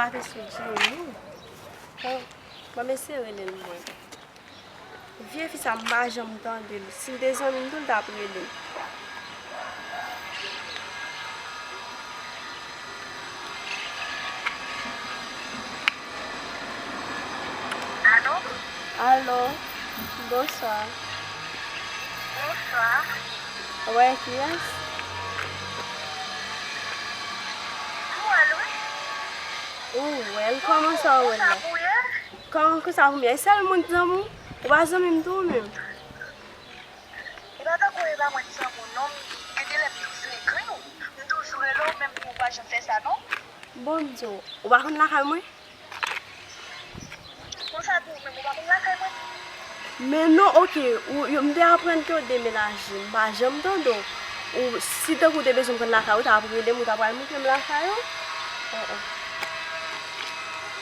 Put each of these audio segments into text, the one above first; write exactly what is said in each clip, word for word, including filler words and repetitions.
Ate sou Jimmy. Bon, ban m eseye rele l mwen. Vye fi sa, m pa janm tande l. Si l te zanmi m tou, l t ap rele m. Alo? Alo, bonswa. Bonswa. Ou wè kiyès? M wè l, wi. Ou wè l, kòman sa ou wè l la? Kòman konsa pou m ye? E sèl moun ki zanmi w? Ou pa zanmi m tou ou menm? E pa tankou e pa mwen ki zanmi w non, gen de lè m toujou ekri w, m toujou rele w, menm pou ou pa janm fè sa non. Bon, m di w, ou pa konn lakay mwen? Konsa tou, menm ou pa konn lakay mwen? Men non, oke, ou, yo, m te aprann ke w demenaje, m pa janm tande w. Ou, si tankou w te bezwen m konn lakay ou, w t ap rele m, ou ta pral montre m lakay ou? Oh, oh.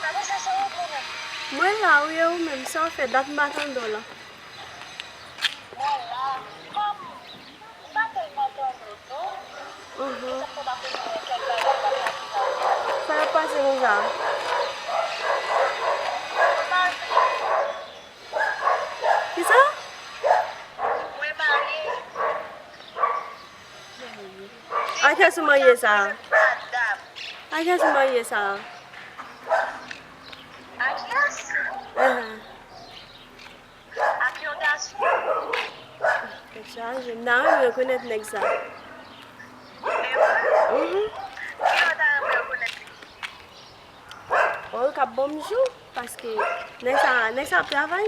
Sa te chèche ou pou mwen? Mwen la, wi, e ou menm, sa w fè? Dat m pa tande w la. Mwen la, kòm m pa tèlman tande w tou, mhm, e sa k fè m ap remake kèk bagay m ap pase nan vi a. Sa k ap pase konsa? Mwen marye. Kisa? Mwen marye. A kiyès ou marye sa? Ak kiyès ou marye sa? Ak kiyès? Ahan. Ak yon gason. Tèt chaje. M ta renmen rekonèt nèg sa. E vre? Mhm. Kilè w ta renmen rekonèt li? O, l k ap ban m jou, paske nèg sa, nèg sa ap travay.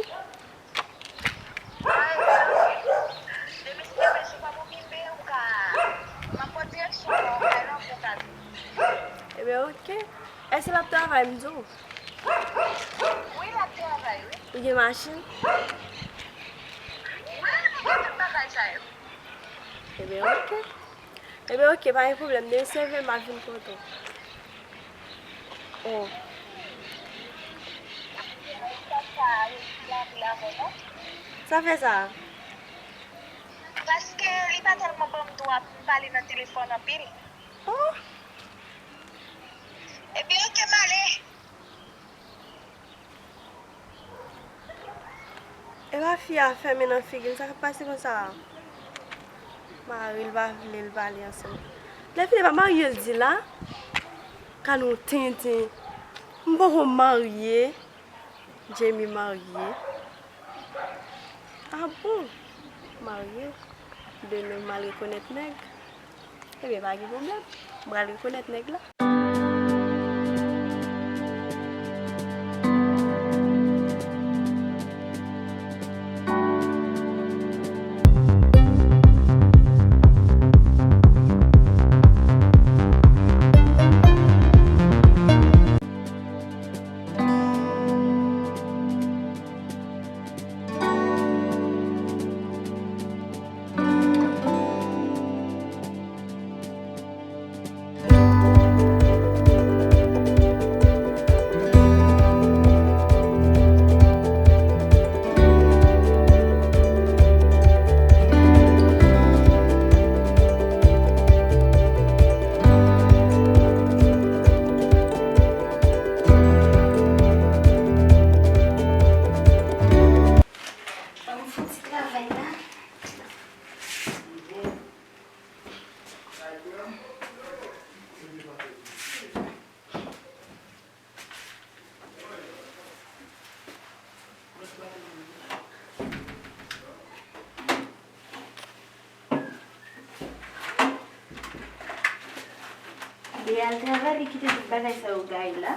Ay, depi si Bondye pa okipe, ou ka, m ap pran direksyon kay la pou w ka vini. Ebyen, oke. Èske l ap travay, m di w? Wi, l ap travay, wi. Li gen machin? Wi, li gen tout bagay sa yo. Ebyen, oke. Ebyen, oke, pa gen pwoblèm. Demen se ven m ap vin kote w. Oh. Sa fè sa? Paske li pa tèlman ban m dwa pou m pale nan telefòn anpil. Oh. Ebyen, oke, m ale. Epa fi a fèmen nan figi l, sa k ap pase konsa a? Mari l pa vle l pale ansanm. Lè fini pa marye l di la. Ka nou tenten. M poko marye. Jamie marye. Ah bon? Marye? Demen m al rekonèt nèg. Ebyen, pa gen pwoblèm. M pral rekonèt nèg la. Ban m fè yon ti travay la. Li al travay, li kite tout bagay sa yo gaye la.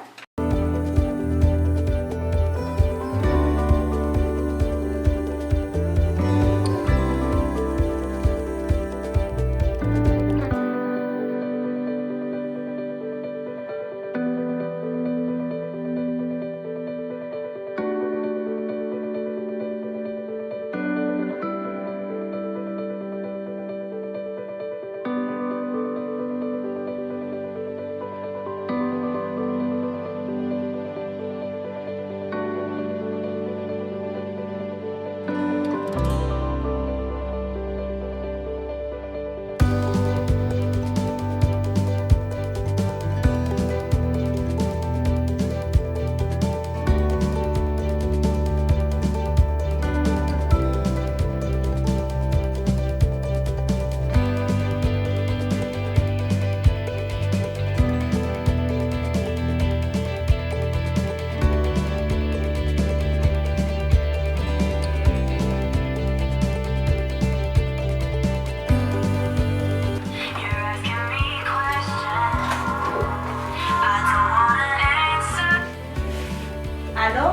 Alo?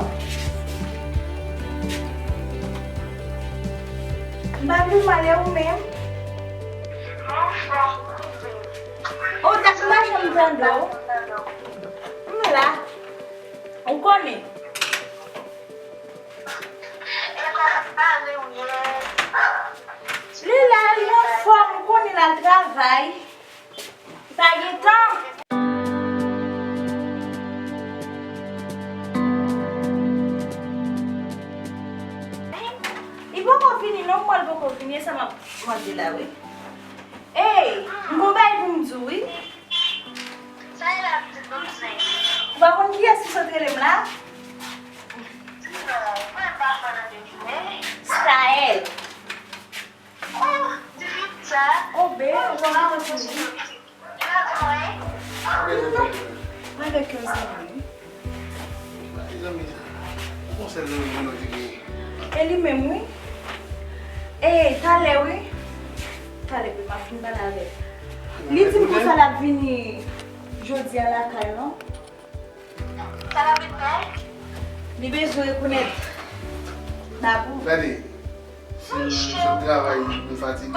M pa vle m ale ou menm? Ou dat m pa janm tande w. M la. Ou konnen. Li la, li anfòm, ou konnen l al travay. Li pa gen tan. Li poko vini non, m wè l poko vini, e sa m ap mande la wi. Ey, m gon bagay pou m di w wi. Sa e la pitit bouzen? Ou pa konn kiyès ki sot rele m la? Di non, mwen pa fè nan devine. Staël. Oh, di vit sa. Oh, be, ou pa konn kiyès ki sot rele m. Mwen avèk yon zanmi. Ki zanmi sa? Ou gon sèl zanmi pou nou te genyen. E li menm wi. E talè wi. Talè wi, m ap fin pale avè l. Li di m konsa l ap vini jodi a lakay non. Sa l ap vin fè? Li bezwen rekonèt Babou. Gade, si m sot travay, m fatige,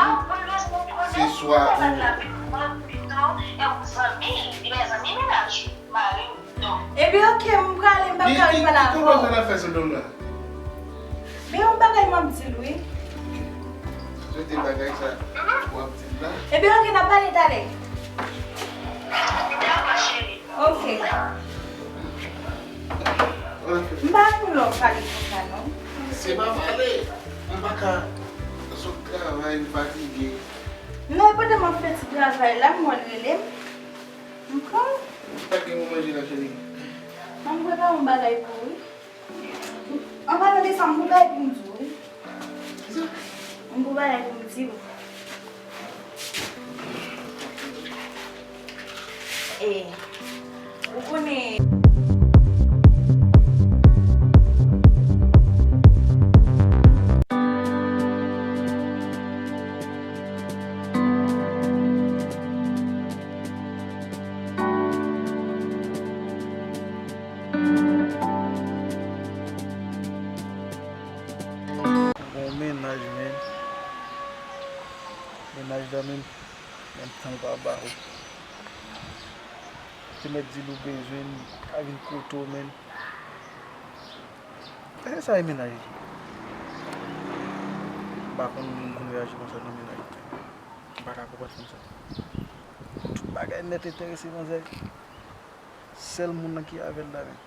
se swa ou. Ebyen, oke, m prale, m p ap ka ret pale avè w. Ki, ki, ki konpòsman l ap fè sou do m la? Men yon bagay m ap di l wi. Oke. Sou de bagay sa w ap di m la. Ebyen, oke, n ap pale talè. Oke. Oke. M pa renmen lè w pale konsa non. Se pa pale. M pa ka sot travay, m fatige. Non, e pandan m ap fè ti travay la, m wè l rele m. M pran. Pa gen moun manje la, cheri. M ap prepare yon bagay pou ou wi. An palan de sa, m gon bagay pou m di w wi. Kisa? M gon bagay pou m di w. E, ou konnen. Ou gon mennaj, men. Mennaj la, men, menm tan l pa ba ou. Ou te mèt di l ou bezwen l, pa vin kote w, men. Èske sa e mennaj li? M pa konn moun konn reyaji konsa nan mennaj li. M pa ka konprann fanm sa. Tout bagay nèt enterese manzè. Sèl moun nan ki avè l la menm.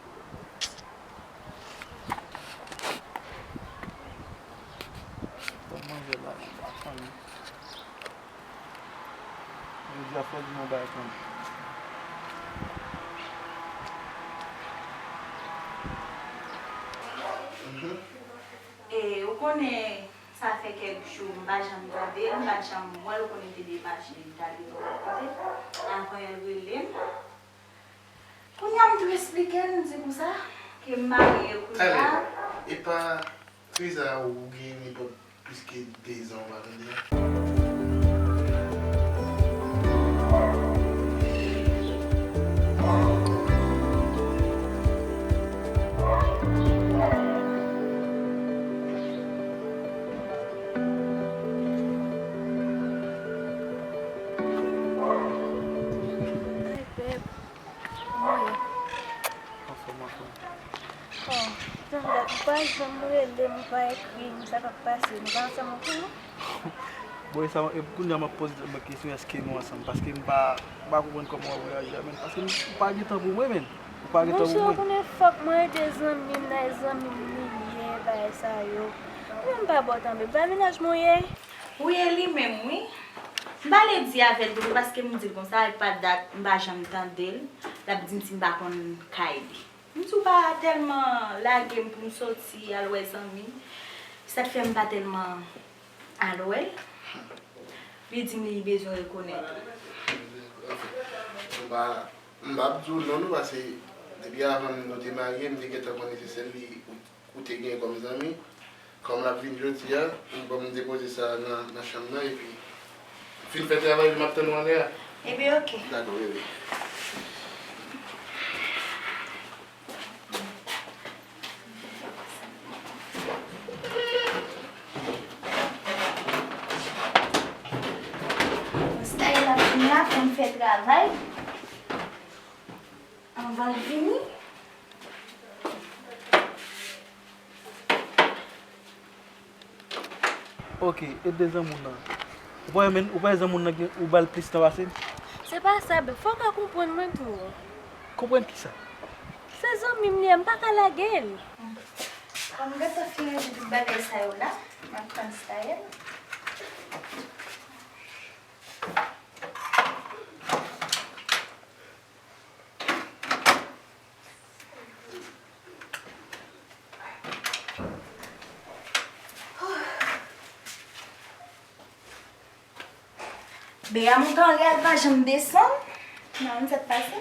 Bon, manzè la, li pa fanmi. Jodi a fò di yon bagay kanmenm. Mhm. E, ou konnen, sa fè kèk jou, m pa janm tande l, m pa t janm wè l, ou konnen te depache, li t ale yon lòt kote. Avan yè l rele m. Kounye a m tou esplike l, m di konsa, ke m marye kounye a. Talè, e pa fi sa ou gen nenpòt plis ke de zan ou pa tande a? Ay, bèb. Anfòm, anfòm. Oh, tann dat, ou pa janm rele m, ou pa ekri m, sa k ap pase, nou pa ansanm ankò non? Bon, e sa, e kounye a m ap poze tèt mwen kesyon, èske nou ansanm? Paske m pa, m pa konprann kòman w ap reyaji a, men. Paske m, ou pa gen tan pou mwen, men. Ou pa gen tan pou mwen. Monchè, ou konnen fòk mwen ede zanmi m nan, e zanmi m li ye, bagay sa yo. Mwen m pa ba w tan, bebe, pa mennaj mwen w ye? Wi, e li menm, wi. M pa vle di avè l tou, paske m di l konsa, e pa dat, m pa janm tande l. L ap di m si m pa konn kay li. M di w pa tèlman lage m pou m soti al wè zanmi. Sa k fè m pa tèlman al wè l. Li di m li bezwen rekonèt ou. M pa, m p ap di w non, non, paske depi avan nou te marye, m te gentan konnen se sèl li ou, ou te gen kòm zanmi. Kòm l ap vin jodi a, m ban m depoze sa nan, nan chanm nan, epi fin fè travay, m ap tann ou anlè a. Ebyen, oke. Dakò, bebe. Travay anvan l vini. Ok, e de zanmoun nan. Ou pa renmen, ou pa wè zanmoun nan gen, ou ba l plis tan pase l? Se pa sa, bèf. Fò w ka konprann mwen tou. Konprann kisa? Se zanmi m li ye, m pa ka lage l. Kòm m gentan fin ranje tout bagay sa yo la, m ap pran style. Bea monte anlè a, l pa janm desann. M pa konn sa k pase.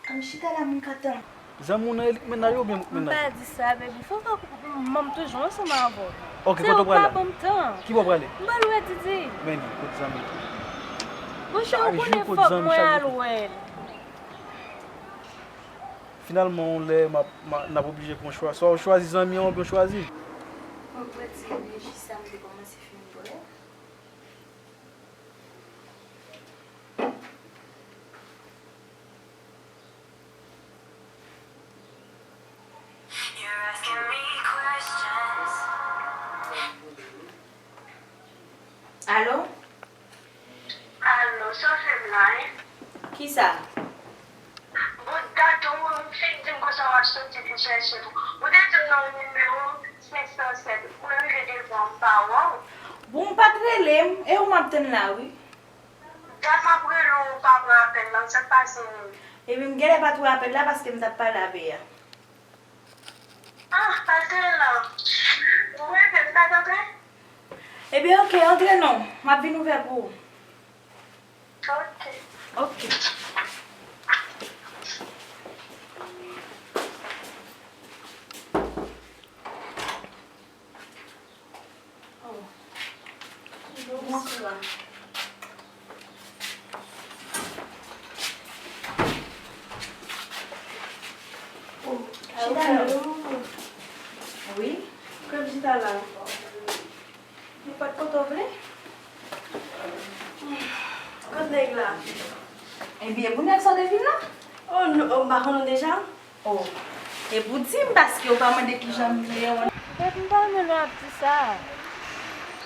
An m chita la, m ka tann. Zanmi w nan elit mennaj ou oubyen bout mennaj ou? M pa di sa, baby. Fò w ka, m, m toujou ansanm avè w. Ok, kote w prale? Se ou k pa ban m tan. Ki bò w prale? M pral wè Didi. Men li, kot zanmi w? Monchè, ou konnen fòk mwen al wè l. Finalman, yon lè, m ap, m a, n ap oblije pran chwa. Swa w chwazi zanmi an oubyen w chwazi m. Mwen pran ti enèji sa m te kòmanse fin bwè. Alo? Alo, sa w fè m la, en? Kisa? Bon, dat ou, ou fin di m konsa w ap soti vin chèche m. Ou te di m nan yon nimewo senk san sèt. Mwen rive devan, m pa wè w. Bon, ou pa t rele m, e ou m ap tann la, wi. Dat m ap rele w, ou pa pran apèl la, sa k pase menm? Ebyen, m genlè pa t wè apèl la paske m t ap pale a Bea. Ah, pase la. Ou rele m, m pa t antre? Ebyen, ok, antre non. M ap vin ouvè pou ou. Ok. Ok. Oh. Bonswa. Oh, chita non. Wi. Kòm chita la. Nenpòt kote w vle. Kot nèg la? Ebyen, pou nèg sa w te vin la? Oh, non, oh, m pa konn ou deja? Oh, e pou di m, paske w pa mande kijan m ye. Bèt, m pa renmen lè w ap di sa.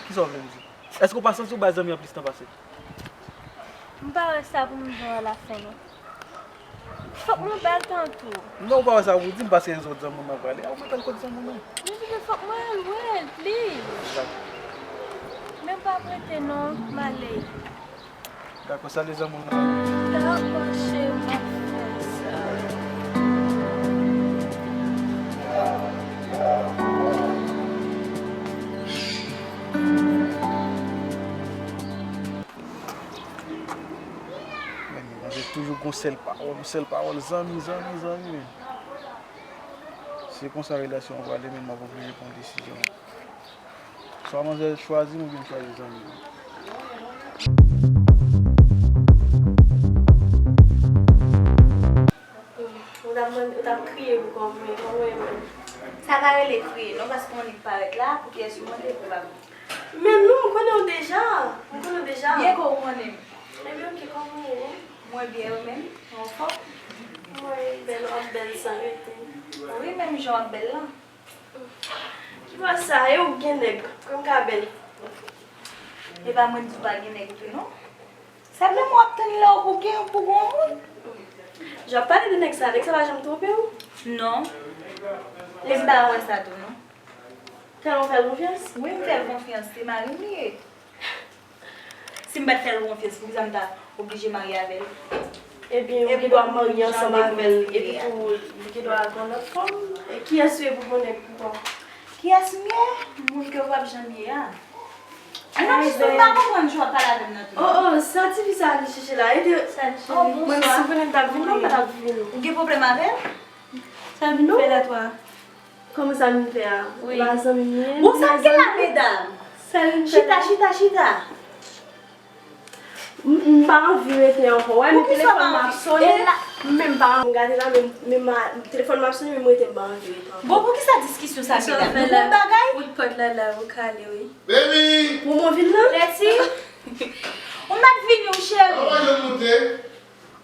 Kisa w vle m di? Èske w pa santi w bay zanmi an plis tan pase l? M pa wè sa pou m di w alafen, non. Fòk mwen ba l tan tou. Non, ou pa wè sa pou w di m, paske se yon zanmi m ap prale. A, ou mèt al kot zanmi m nan. Mezanmi, fòk mwen al wè l, please. Dakò. Men m p ap rete, non, m ale. Dakò, salye zanmi w nan. Dakò, cheri, m ap fè sa. Men, men, se toujou gon sèl pawòl, yon sèl pawòl, zanmi, zanmi, zanmi, men. Se konsa relasyon an prale, men m ap oblije pran desizyon. Swa manzè chwazi m oubyen m chwazi zanmi m. Ou t ap mande, ou t ap kriye pou kò mwen, kò mwen menm. Sa pa rele kriye non, paske yon nèg parèt la, pou kiyès ou mande, pou pa mwen. Men non, m konnen w deja, m konnen w deja. Byen ke w konnen m. Ebyen, ok, kòman w ye? Mwen byen, ou menm? Ou anfòm? Mwen bèl, w ap bèl san rete. Wi, menm jan w ap bèl lan. Ki bò sa, e ou k gen nèg, pou m ka bèl? E pa mwen di w pa gen nèg tou, non. Sa menm w ap tann lè w pou gen, pou gon moun? Jan w ap pale de nèg sa, nèg sa pa janm twonpe w? Non. E m pa wè sa tou, non. Tèlman w fè l konfyans? Wi, m fè l konfyans, se mari m li ye. Si m pa t fè l konfyans, poukisa m ta oblije marye avè l? Ebyen, ou gen dwa marye ansanm avè l, epi tou, li gen dwa gen yon lòt fanm. E kiyès ou ye pou konnen pou kò? Kiyès m ye? Moun ke w p ap janm ye a. An, m ap jis pa konprann jan w ap pale avè m nan tou. Oh, oh, sa tifi sa vin chèche la? Ede. Salut, chérie. Oh, mwen, si w konnen m t ap vin, non, m pa t ap vin. Ou gen pwoblèm avè l? Sa vin fè la, twa? Kòman sa vin fè a? Wi. E pa zanmi m ye? Bon, sa k gen la, medam? Sa vin fè la? Chita, chita, chita. M, m pa anvi rete ankò. Wè, men telefòn m ap sonnen. M menm pa anvi gade la, men, men ma, telefòn m ap sonnen, men m rete, m pa anvi rete ankò. Bon, poukisa diskisyon sa, medam? Nou gon bagay? Kout pòt la, la, ou kale, wi. Baby! Momo vin nan? Lèti? Ou mèt vini, wi, cheri.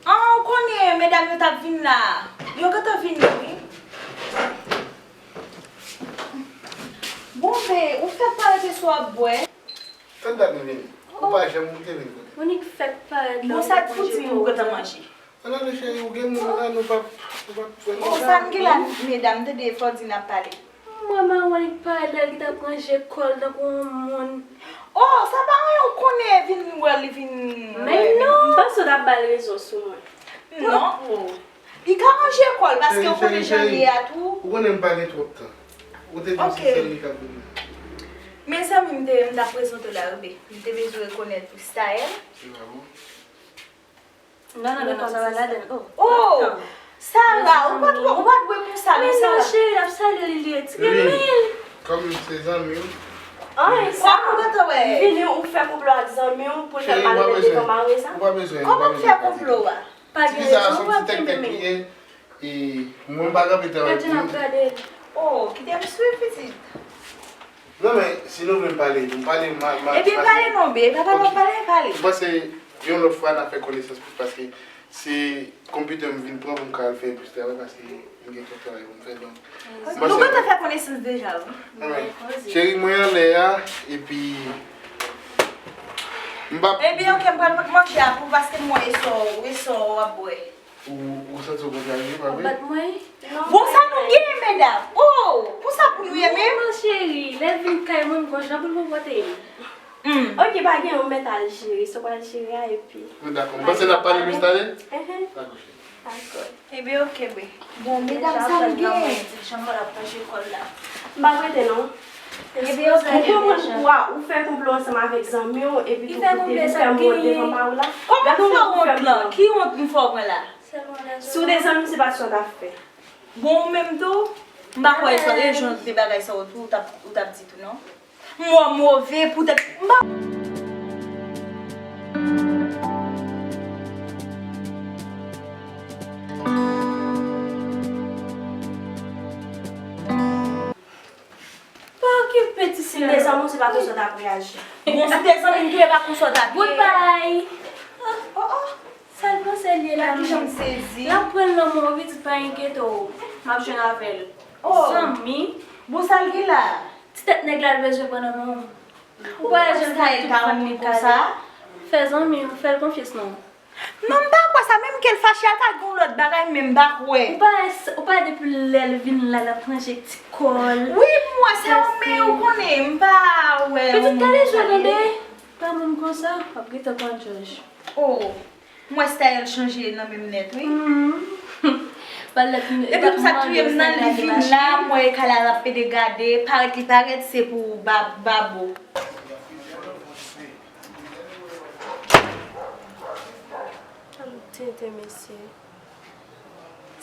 An, ou konnen medam yo t ap vin la. Yo gentan vini, wi. Bon, be, ou fèk parèt sou ap bwè. Tann dat m vini. Ou pa janm moute vin kote m. Monik fèk parèt la. Bon, sa k fouti ou gentan manje? Ala non, cheri, ou gen moun la, nou p ap, nou p ap fè. Oh, sa m gen la, medam, tande, fò di n ap pale. Mwen, Mawonik parèt la, li t ap ranje kò l tankou yon moun. Oh, sa pa anyen, ou konnen, vin wè li vin. Men non, m panse w t ap ba l rezon sou mwen. Non. Li ka ranje kò l, paske ou konnen jan l ye a tou. Ou konnen m pa gen twòp tan. Ou te di se sèl li k ap vin la. Mezanmi, m te, m t ap prezante w la, wi, be. M te bezwen rekonèt ou, Staël. Se pa bon. Non, non, non, non, sa va ladan. Oh, Sarah, ou pa t, ou pa t dwe konsa, non, Sarah. Men non, cheri, l ap salye li, li retire men l. Kòm se zanmi w. An, e sa. Kòm ou gentan wè. Vini, ou fè konplo ak zanmi w pou l fè malonèt devan mari sa. Ou pa bezwen, ou pa bezwen. Kòman m fè konplo a? Pa gen rezon, ou pa kenbe men. E mwen pa kanpe travay pou mwen. Gade n ap gade l. Oh, kite m swiv pitit. Non, men si nou vle m pale, m pale, m a, m a. Ebyen, pale non, be. Papa, pale, pale. M panse yon lòt fwa n a fè konesans plis paske se konpitè m vin pran pou m ka al fè plis travay paske m gen kèk travay pou m fè, donk. Nou gentan fè konesans deja, wi. Cheri, mwen anlè a, epi m pa. Ebyen, oke, m pral pot manje a pou ou paske m wè e sa w, e sa w ap bwè. Ou, ou santi w kontrarye, pa vre? Ou bat mwen? Bon, sa nou gen, medam? Oh, konsa pou nou ye menm? Non, cheri, lè l vin kay mwen, m gon jan pou l konpòte m. Hmm. Oke, pa gen, ou mèt al jere sa w pral jere a, epi. Mwen dakò. M panse n ap pale plis talè? Dakò, cheri. Dakò. Ebyen, oke, be. Bon, medam, sa nou gen? Jan mwen ap ranje kò l la. M pa prete, non. Ebyen, oke. Ou pran mwen pou kwa? Ou fè konplo ansanm avèk zanmi w, epi tou ou te fè m wont devan mari w la? Kòman m fè wont lan? Ki wont m fè w pran la? Si w te zanmi m, se pa t sa w t ap fè. Bon, ou menm tou, m pa kwè sa, e jan de bagay sa yo tou, ou t ap, ou t ap di tou, non? M wè w move, poutèt, m pa. Pa okipe ti sè. Si w te zanmi w, se pa konsa w t ap reyaji. Bon, si w te zanmi m tou, e pa konsa w t ap ye. Goodbye. Oh, oh, oh. Sa l panse l ye la menm? Gad kijan m sezi. L ap pran l nan men w, pitit, pa enkyete w. M ap jwenn avè l. Oh. Zanmi. Bon, sa l gen la? Ti tèt nèg la l bezwen pran nan men w. Ou pa wè jan l fè tout fanm li kale. Fè zanmi w, fè l konfyans non. Non, m pa kwè sa, menm ke l fache a, ta gen yon lòt bagay, men m pa kwè. Ou pa, ou pa depi lè l vin la, l ap ranje ti kò l. Wi, m wè sa, men ou konnen, m pa wè yon moun konsa. Pitit, gade jwe tande. Pa moun konsa, w ap gentan pran jòj. Oh, m wè Staël chanje nan men m nèt, wi. Epi pou sa k touye m nan, li vin la, m wè e kale a l ap pede gade, parèt li parèt, se pou bab-, babo. Tenten, mesye.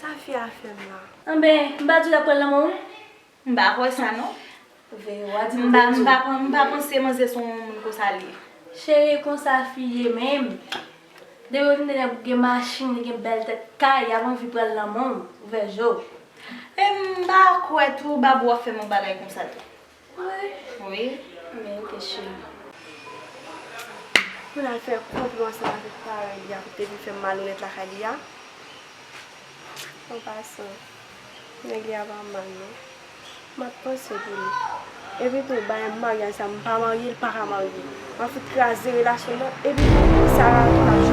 Sa fi a fè m la? Anben, m pa di w l ap pran l nan men w? M pa kwè sa, non. Veye, w a di m pa, m pa, m pa panse manzè se yon moun konsa li ye. Cheri, konsa fi ye menm. Depi w vin tande gen machin, li gen bèl tèt kay, y ap anvi pran l nan men w, ouvè je w. E m pa kwè tou, babo ap fè m yon bagay konsa tou. Wi. Wi. Men oke, cheri. Pou n al fè konplo ansanm avèk parèy li a, pou te vin fè m malonèt lakay li a. An pasan, nèg li a pa mal, non. M ap panse pou li. Epi tou, bagay maryaj sa, m pa marye, l pa ka marye. M ap fout kraze relasyon nan. Epi tou, Sarah tou, l ap